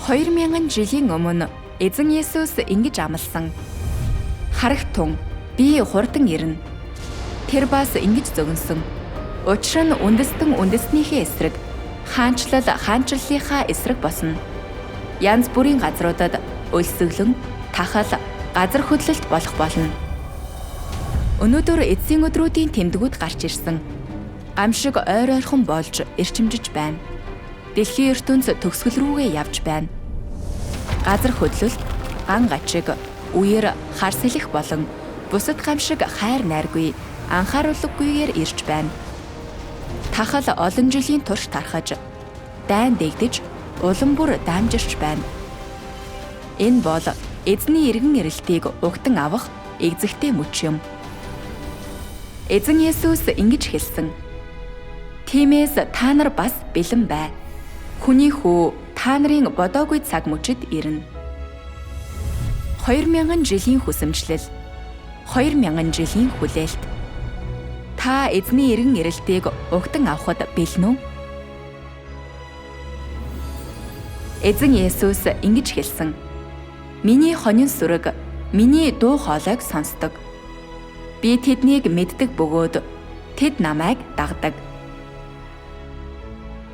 2000 жилийн өмнө Эзэн Есүс ингэж амласан. Харагтун, би хурдан ирнэ. Тэр бас ингэж зөгнөсөн. Учир нь үндэстэн үндэстнийхээ эсрэг, хаанчлал хаанчлалынхаа эсрэг босно. Янз бүрийн газруудад өлсгөлөн, тахал, газар хөдлөлт болох болно. Өнөөдөр эцсийн өдрүүдийн тэмдгүүд гарч ирсэн. Гамшиг ойр ойрхон болж эрчимжиж байна. Дэлхийн ертөнц төгсгөл рүүгээ явж байна. Газар хөдлөлт, ган гачиг, үер, хар салхи болон бусад гамшиг хайр найргүй, анхааруулгагүйгээр ирж байна. Тахал олон жилийн турш тархаж, дайн дэгдэж, улам бүр даамжирч байна. Энэ бол эзний эргэн ирэлтийг угтан авах эгзэгтэй мөч юм. Эзэн Есүс ингэж хэлсэн. Тиймээс та нар бас бэлэн бай. Хүний хүү та нарын бодоогүй цаг мөчид ирнэ. 2000 жилийн хүсэмжлэл, 2000 жилийн хүлээлт. Та эзний эргэн ирэлтийг угтан авахад бэлэн үү? Эзэн Есүс ингэж хэлсэн. Миний хонин сүрэг миний дуу хоолойг сонсдог. Би тэднийг мэддэг бөгөөд тэд намайг дагдаг.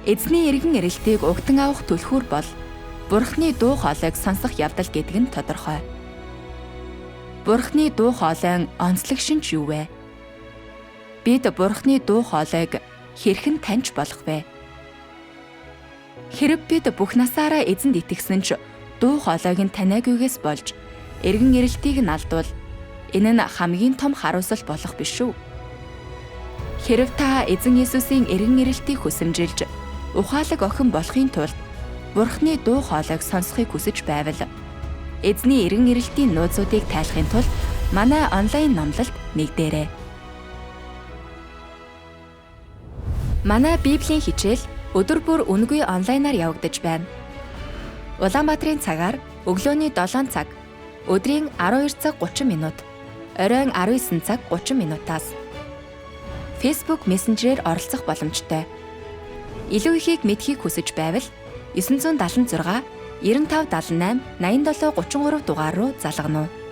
Эзний эргэн ирэлтийг угтан авах түлхүүр бол Бурхны дуу хоолойг сонсох явдал гэдэг нь тодорхой. Бурхны дуу хоолойн онцлог шинж юу вэ? Бид Бурхны дуу хоолойг хэрхэн таньж болох вэ? Хэрэг бид бүх насаараа эзэнд итгэсэн ч дуу хоолойг нь таниагүйгээс болж эргэн ирэлтийг нь алдвал энэ нь хамгийн том харуулсал болох биш үү? Хэрв та эзэн Есүсийн эргэн ирэлтийг хүсэмжилж ухаалаг охин болохын тулд Бурхны дуу хоолойг сонсохыг хүсэж байвал эзний эргэн ирэлтийн нууцуудыг тайлахын тулд манай онлайн номлолд нэгдээрэй. Манай Библийн хичээл өдөр бүр үнэгүй онлайнаар явагдаж байна. Улаанбаатарын цагаар өглөөний 7 цаг, өдрийн 12 цаг 30 минут, оройн 19 цаг 30 минутаас Facebook Messenger-ээр оролцох боломжтой. Илүү ихийг мэдэхийг хүсэж байвал 976 95 78 87 33 дугаар руу залгана уу.